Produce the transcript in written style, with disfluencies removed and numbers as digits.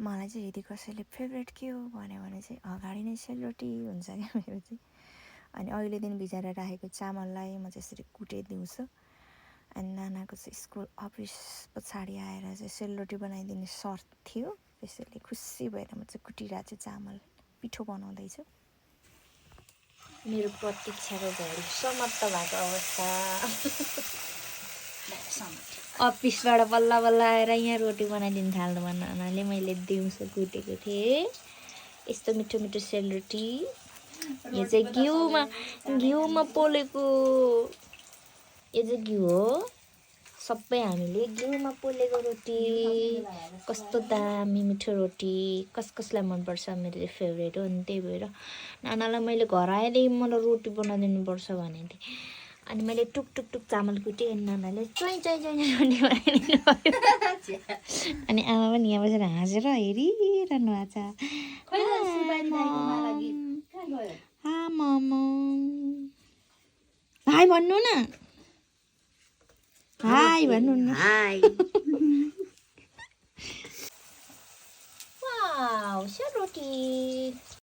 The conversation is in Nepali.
मलाई चाहिँ यदि कसैले फेभरेट के हो भन्यो भने चाहिँ अगाडि नै सेलरोटी हुन्छ क्या मेरो चाहिँ। अनि अहिलेदेखि भिजाएर राखेको चामललाई म चाहिँ यसरी कुटाइदिउँछु। अनि नानाको चाहिँ स्कुल अफिस पछाडि आएर चाहिँ सेलरोटी बनाइदिने सर्त थियो, त्यसैले खुसी भएर म चाहिँ कुटिरहेको छु चामल, पिठो बनाउँदैछु। मेरो प्रतीक्षाको घडी समाप्त भएको अवस्था। अफिसबाट बल्ल बल्ल आएर यहाँ रोटी बनाइदिनु थाल्नु भयो नानाले। मैले दिउँसो कुटेको थिएँ यस्तो मिठो मिठो सेलरोटी। यो चाहिँ घिउमा पोलेको, यो चाहिँ घिउ हो। सबै हामीले घिउमा पोलेको रोटी, कस्तो दामी मिठो रोटी। कसलाई मनपर्छ, मेरो चाहिँ फेभरेट हो। अनि त्यही भएर नानालाई मैले घर आएदेखि मलाई रोटी बनाइदिनुपर्छ भनेको थिएँ। अनि मैले टुक टुक टुक चामल कुटेँ, अनि नानाले चोइ रोटी बनाइदिनु भयो। अनि आमा पनि यहाँ बसेर हाँसेर हेरिरहनु भएको छ। हाई भन्नु न, हाई भन्नु न। हाई